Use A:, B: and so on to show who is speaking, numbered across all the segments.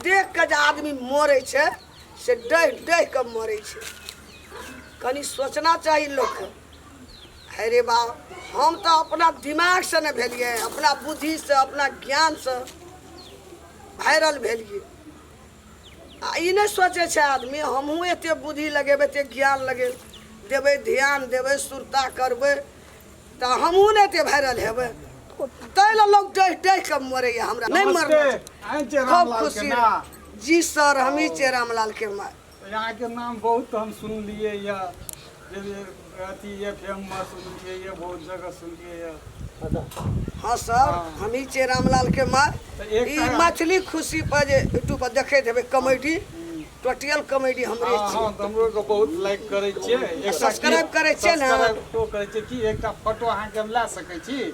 A: देख के जे आदमी मरै छै से डहि डहि के मरै छै। कनि सोचना चाही लोकके। हे रे बाप, हम तऽ अपना दिमागसँ नहि भेलियै, अपना बुद्धिसँ अपना ज्ञानसँ वायरल भेलियै। आ ई नहि सोचै छै आदमी हमहूँ एते बुद्धि लगेबै, एते ज्ञान लगे देबै, ध्यान देबै, सुरता करबै तऽ हमहूँ ने एते वायरल हेबै। ताहि लए लोक डहि डहि कऽ मरैया। हमरा नहि मरना छै।
B: अहीं छियै
A: खूब
B: रामलाल के
A: खुशी
B: माय?
A: जी सर, हमही छियै रामलाल के माय।
B: अहाँके नाम बहुत हम सुनलियै यऽ, जे अथी एफ एम मे सुनलियै यऽ, बहुत जगह सुनलियै यऽ।
A: हाँ सर, हमही छियै रामलाल के माय।
B: तऽ एक
A: ई मैथिली खुशी पर जे यूट्यूब पर देखैत हेबै कॉमेडी, टोटल कॉमेडी हमरे छियै।
B: हाँ, तऽ हमरो के बहुत लाइक करै छियै। एकटा
A: सब्सक्राइब करै छियै ने?
B: सब्सक्राइब करै छियै। की एकटा फोटो अहाँके हम लए सकै छी?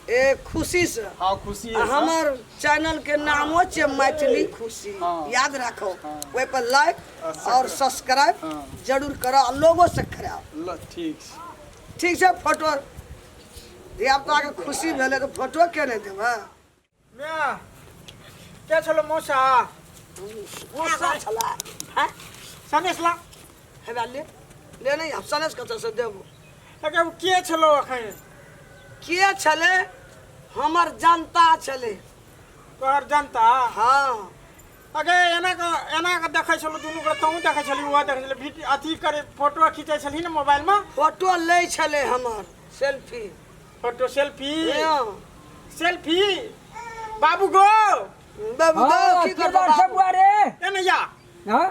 A: ए खुशी से।
B: हाँ, खुशी
A: आ हमर चैनल के नामो छै मैथिली खुशी।
B: हाँ।
A: याद राखो,
B: हाँ।
A: ओहि पर लाइक
B: आ
A: और सब्सक्राइब
B: हाँ।
A: जरूर करो आ लोगो से कराओ।
B: ल ठीक छै।
A: ठीक छै, फोटो धिया पुता के खुशी भेलै तऽ फोटो के नहि देबै?
C: म्या, के छलो मौसा?
A: मौसा छला हैं?
C: सनेश ला।
A: हेबा ले ले, नहीं हम सनेश कतऽ से देबो?
C: अगे ओ के छलो अखन?
A: के छलै? हमर जनता छलै।
C: तोहर जनता?
A: हाँ।
C: अगे एना के एना के देखै छलो दुनू के, तहूँ देखै छली ओहो देखै छलै, भीट अथी करे फोटो खींचै छलही ने मोबाइल में?
A: फोटो लै छलै हमर, सेल्फी।
C: Photo selfie?
A: हाँ।
C: सेल्फी बाबू गो।
A: बाबू गो।
D: हाँ,
A: की
D: की
A: करबो
D: बात छै
A: बाबू?
D: बुआ रे?
C: ए नैया।
D: हाँ?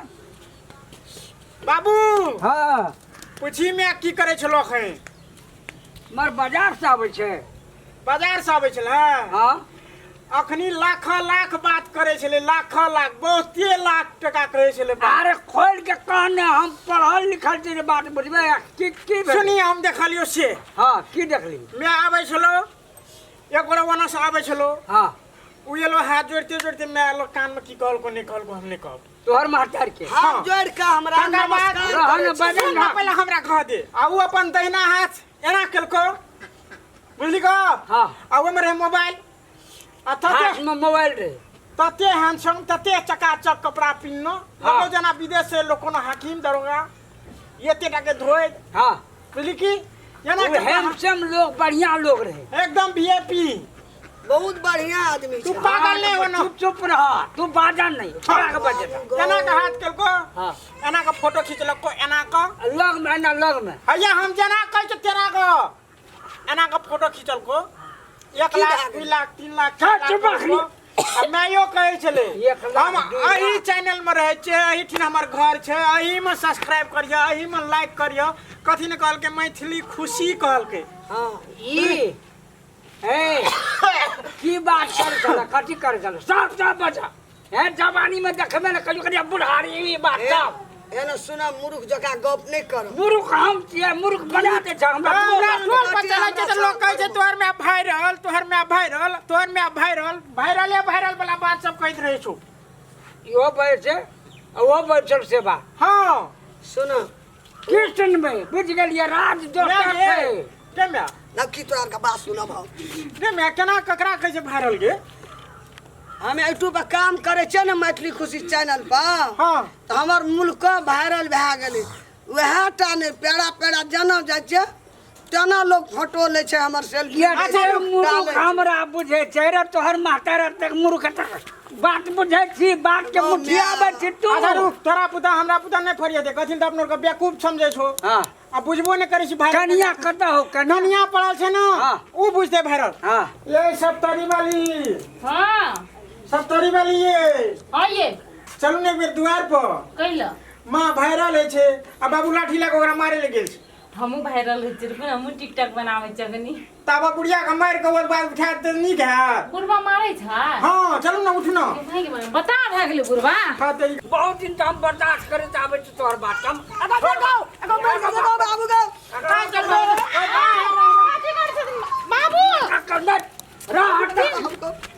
C: बाबू।
D: हाँ।
C: पूछी में की करे छलो अखन?
D: मर बाजार से आबै छै।
C: बाजार से आबै छलै?
D: हाँ।
C: अखनी लाख लाख बात करे छलै, लाख लाख बहुते लाख टका कहै छलै बात।
D: अरे खोल के कहने, हम पढ़ल लिखल छी रे, बात बुझबै की की भेल?
C: सुनी, हम देखलियो से।
D: हाँ, की देखली?
C: मैं आबै छलो, एक गोरा ओना से आबै छलो।
D: हाँ।
C: उ एलो हाथ जोड़ते जोड़ते, मैं एलो कान में की कहलको नहीं कहलको हम नहीं कहब।
D: तोहर मास्टर के
A: हाथ
C: हाँ।
A: जोड़ के हमरा
C: तकर बाद
A: नमस्कार
D: रहन
A: करै छै।
D: बजन
C: सुन ना, पहिले हमरा कह दे। आ उ अपन दहिना हाथ एना केलको, बुझली गो?
D: हाँ।
C: आ ओहिमे रहे मोबाइल आ तते
D: हाथ में मोबाइल रहे।
C: तते हैंडसम, तते चकाचक कपड़ा पिन्हनो।
D: हाँ।
C: लगो जेना विदेश से लोग कोनो हाकिम दरोगा एते टा के धोए।
D: हाँ।
C: बुझली की एना
D: उ
C: के
D: हैंडसम लोग, बढ़िया लोग रहे।
C: एकदम वीआईपी।
A: बहुत बढ़िया आदमी
C: तू
A: छै।
C: पागल नहीं हो ना?
D: चुप चुप रह तू, बाजा नहीं, थोड़ा के बजे।
C: एना के हाथ केलको।
D: हाँ।
C: एना के फोटो खींचलको एना के
D: लग में, एना लग में।
C: हैया हम जेना कहै छियौ तेना के एना के फोटो खींचलको। 1
A: की
C: लाख,
A: भए
C: 2
A: गेलै?
C: लाख, 3 लाख,
D: चल,
C: 4 लाख
D: चुप रख।
C: कहलको। आ माइयो कहै छलै
D: 1 लाख,
C: हम
D: 2 लाख।
C: एही चैनल में रहै छियै, एहीठिन हमर घर छै, एही में सब्सक्राइब करियौ, एही में लाइक करियौ। कथी ने कहलकै, मैथिली खुशी कहलकै।
A: हाँ।
D: ई ए की बात कर छल, कथी कर छल? सब सब बचा हे जवानी में देखबे ने कहियो कहियो बुढ़ारी ई बात
A: ए,
D: सब।
A: एने सुना, मूर्ख जकाँ गप नहि कर।
D: मूर्ख हम छियै? मूर्ख बना दे छै हमरा।
C: हमरा टोल पर
A: कथी
C: चलै छै तऽ
A: हमरा
C: लोक कहै छै तोहर माय भाइरल, तोहर माय भाइरल, तोहर माय भाइरल, भाइरले भाइरल वाला बात सब कहैत रहै छौ।
D: इहो बैठ छै आ ओहो बैठल से बात।
C: हाँ।
A: सुन
D: कृष्ण में बुझ गेलियै, राज दोसर छै।
C: के माय?
A: ना की तोरा आरके बात सुनब हम?
C: रे माय, केना ककरा कहै छै भाइरल गे?
A: हम यूट्यूब पर काम करै छियै ने मैथिली खुशी चैनल पर।
C: हाँ।
A: तऽ हमर मुल्क वायरल भए गेलै। वएह टा नहि, पेड़ा पेड़ा जेना जाइ छियै तेना लोग फोटो लै छै हमर, सेल्फी लै
D: एते
A: छै,
D: मूर्ख
A: डालै छै।
D: हमरा बुझै छै रे, तोहर मास्टर एतेक मूर्ख तक बात बुझै छी, बात के
A: ओ
D: मुठियाबै छी तू।
C: अच्छा रुक, तोरा पुता हमरा पुता नहि फरिया दे, कथी लए तऽ अपनो के बेवकूफ समझै छौ।
D: हाँ।
C: आ बुझबो नहि करै छी भाई।
D: कनिया कतऽ हो कनिया?
C: कनिया पड़ल छै ने।
D: हाँ।
C: उ बुझतै भाइरल।
D: हाँ।
C: ये सप्तरी वाली।
E: हाँ।
C: सप्तरी वाली ये।
E: हाँ ये।
C: चलू ने एक बेर दुआर पर।
E: कैला?
C: माँ भाइरल होइ छै आ बाबू लाठी लए कऽ ओकरा मारे लए गेल छै।
E: हमहूँ वायरल होइ छियै, रुकू ने, हमहूँ टिकटॉक बनाबै छियै अखनी।
C: ताबा बुढ़िया के मारि कऽ ओकर बाद उठा तऽ नीक हैत।
E: बुढ़बा मारै छै?
C: हाँ, चलू ने, उठू ने।
E: भागि गेलै, बता भए गेलै बुढ़बा।
C: हाँ तऽ
D: बहुत दिन तऽ हम बर्दाश्त करैत आबै छी तोहर बात हम।
A: एगो गो, एगो मारि कऽ देबौ बाबू गो।
E: कथी करै छथिन बाबू?
D: रह हट।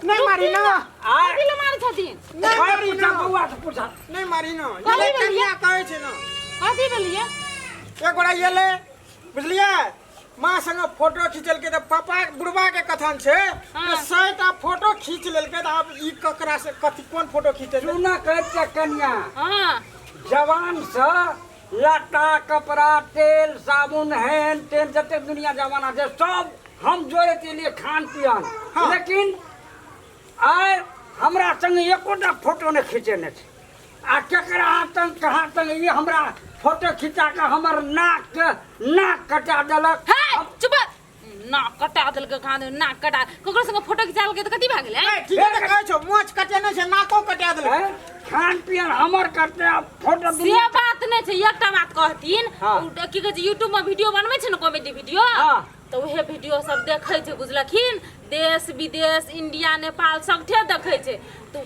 C: नहीं मारी ना।
E: कथी लए मारै छथिन?
C: नहीं मारी ना।
D: बौआ से पूछा।
C: नहीं मारी ना।
E: कथी
C: ये
E: भेलियै?
C: कनिया कहै छै ना।
E: कथी भेलियै?
C: एक गोरा एलै, बुझलियै, माँ संग फोटो खिंचलकै तऽ पापा बुढ़बा के कथन छै
E: हाँ।
C: 100 टा फोटो खींच लेलकै तऽ आब ई ककरा से कथी कोन फोटो खींचेतै?
D: सुन कहै छियै कनिया,
E: हाँ।
D: जवान से लत्ता कपड़ा तेल साबुन हेन तेन जते दुनिया जमाना छै सब हम जोड़े के लिए खान पियन।
C: हाँ।
D: लेकिन आइ हमरा संग एकोटा फोटो नहि खिंचेने छै आ केकरा हाथ तंग कहाँ तंग ई हमरा फोटो खिंचा के हमर नाक के नाक कटा देलक।
E: हे चुप, नाक कटा देलकै कहाँ दे नाक कटा ककरो संगे फोटो खिंचा लेलकै तऽ कथी भए गेलै?
C: ए, ठीके तऽ कहै छौ, मोछ कटेने छै, नाको कटा देलकै।
D: हैं? खान पियन हमर करते आ फोटो
E: से
D: दुनिया
E: बात नहि छै। एकटा बात कहथिन।
D: हाँ।
E: ओ की कहै छै यूट्यूब में वीडियो बनबै छै ने कॉमेडी वीडियो।
D: हाँ।
E: तऽ उहे वीडियो सब देखै छै बुझलखिन, देश विदेश इंडिया नेपाल सबठे देखै छै। तऽ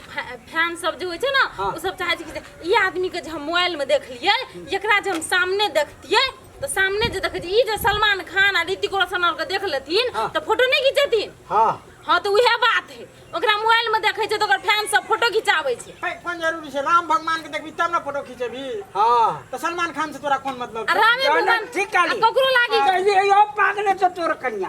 E: फैन सब जे होइ छै ने।
D: हाँ।
E: ओ सब चाहै छै कि जे ई आदमी के जे हम मोबाइल में देखलियै एकरा जे हम सामने देखतियै तऽ सामने जे देखै छै ई जे सलमान खान आ ऋतिक रोशन आर के देख लेथिन।
D: हाँ।
E: तऽ फोटो नहि खिंचेथिन?
D: हाँ।
E: हाँ तऽ उहे बात है, ओकरा मोबाइल में देखै छै तऽ ओकर फैन सब फोटो खिंचाबै छै।
C: हे, कोन जरूरी छै? राम भगवान के देखबी तब ने फोटो खिंचेबी।
D: हाँ।
C: तऽ सलमान खान से तोरा कोन मतलब
E: आ
C: छै?
E: रामे
D: ना,
E: भगवान
D: ठीक कहली।
E: आ ककरो लागी
D: कहलियै, यौ पागले छौ तोर कनिया।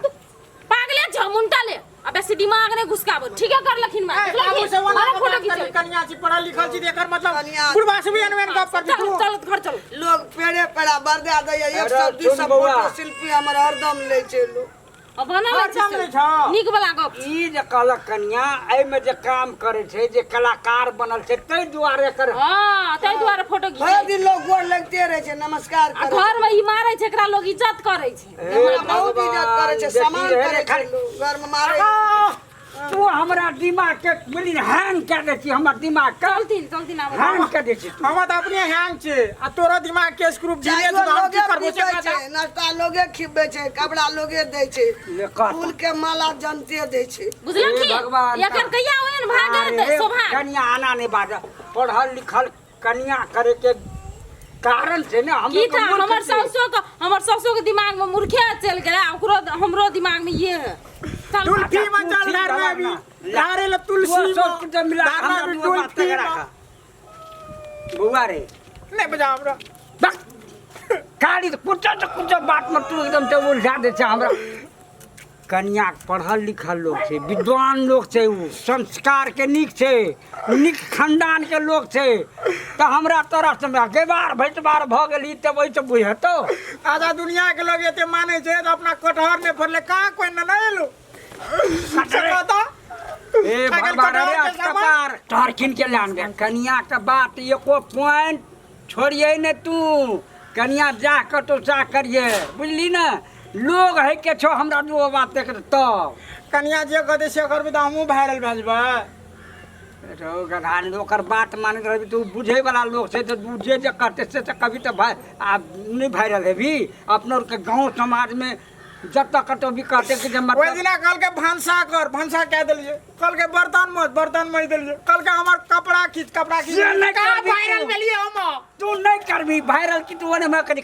E: पागले छौ मुंटा ले आ बेसी दिमाग नहीं घुसकाबो। ठीक है करलखिन मां।
C: ए, बाबू से ओना
E: मारा
C: के
E: फोटो
C: बात करबी,
E: खींचे।
C: कनिया छी, पढ़ल लिखल छी, तऽ एकर मतलब
A: कनिया-
C: बुढ़बा से भी एन गप करबी
E: चल
C: तू?
E: चल घर चल।
A: लोग पेड़े पेड़ा बरदा दैया एक
D: अरे
A: सौ दू
D: सुन
A: सौ
D: बौआ।
A: फोटो शिल्पी हमर हरदम लै छै लोग।
E: अब बनल
C: हरदम
E: छै
C: लै छौ।
E: नीक वाला गप।
D: ई जे कहलक कनिया एहिमे जे काम करै छै जे कलाकार बनल छै ताहि दुआरे एकर।
E: हां ताहि दुआरे फोटो
A: भरि
E: खींचे।
A: दिन लोग गोर लगिते रहै छै, नमस्कार
E: आ
A: करै
E: घर में ई मारे छै एकरा लोग इज्जत करे छै।
D: हे
A: हमरा बहुत इज्जत करै छै,
D: भगवान,
A: सम्मान
D: देखी
A: करै
D: रे,
A: छै
D: खाली-
A: लोग, घर में मारै।
C: आह,
D: तू हमरा दिमाग के बुझली हैंग कए दै छी हमर दिमाग के।
E: चलथिन चलथिन आब।
D: हैंग कए दै छी तू।
C: हम तऽ अपने हैंग छै आ तोरा दिमाग के स्क्रू ढीले
A: चायो
C: छौ तऽ हम की
A: लोगे
C: करबो से
A: पीबै
C: बता।
A: छै, नाश्ता लोगे खिबै छै, कपड़ा लोगे दै छै,
D: ले कह।
A: फूल के माला जनते दै छै।
E: बुझलखिन
D: हे भगवान,
E: एकर कहिया ओहन भए गेल
D: अरे,
E: शोभा
D: कनिया आना नहीं बाज, पढ़ल लिखल कनिया करे के कारण छै ने हम
E: की था हमर सासो के हमर सासो के दिमाग में मूर्खे चल गेलै आ ओकरो हमरो दिमाग में ये है। चल
C: तुलसी
D: अच्छा,
C: में
D: तू
C: चल
D: ठीक
C: धार में
D: भला
C: अभी
D: ना।
C: धारे ला तुलसी
D: सब
C: में
D: मिला
C: धार
D: हमरा
C: में
D: दुआ बात
C: तुलसी
D: तक
C: में।
D: राखा बौआ रे।
C: नहीं बजा हमरा।
D: बक काली तो कुछो तो कुछो बात में तू एकदम से उलझा दे छै हमरा। कनिया पढ़ल लिखल लोग छै, विद्वान लोग छै, उ संस्कार के नीक छै, नीक खानदान के लोग छै, तऽ हमरा तोरा से गेबार भैटबार भऽ गेली तऽ ओहिसँ बुझेतौ।
C: आधा दुनिया के लोग एते माने छै तऽ अपना कटहर नहीं फड़ले कहाँ कोई न नहीं एलो से कहता।
D: ए
C: अगर
D: भगवान
C: कटहर
D: अरे
C: के सामान-
D: कपार तोहर कीन के लानबे कनिया के बात एको पॉइंट छोड़िए ने तू। कनिया जा कतौ सा करिए बुझली ने, लोग है के छो हमरा दू बात देख तब
C: कनिया जे कहते से करबी तऽ हमहूँ वायरल भए जेबै।
D: रौ गधा ने ओकर बात मानैत रहबी तऽ ओ बुझै वाला लोग छै तऽ ओ जे जे करतै से तऽ कभी तऽ भाई आब नहि वायरल हेबी। अपनो आरके गाँव समाजमे जतऽ कतौ भी कहतै कि जे
C: ओहि
D: मतलब
C: दिना कहलकै भनसा कर, भनसा कए देलियै। कहलकै बर्तन मज, बर्तन मज देलियै। कहलकै हमर कपड़ा खींच, कपड़ा खींच।
D: से नहि
C: कहाँ
D: करबी
C: वायरल
D: तू।
C: भेलियै हम?
D: तू नहीं करबी वायरल की तू ओने में करी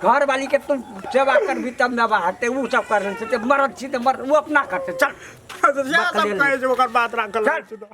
D: घर वाली के तू सेवा करबी तब ना हटे उ सब कर रहल छै। मरद छी तऽ मरद ओ अपना करतै। चल
C: सएह सब कहै छै ओकर बात राखल
D: चल।
C: छै।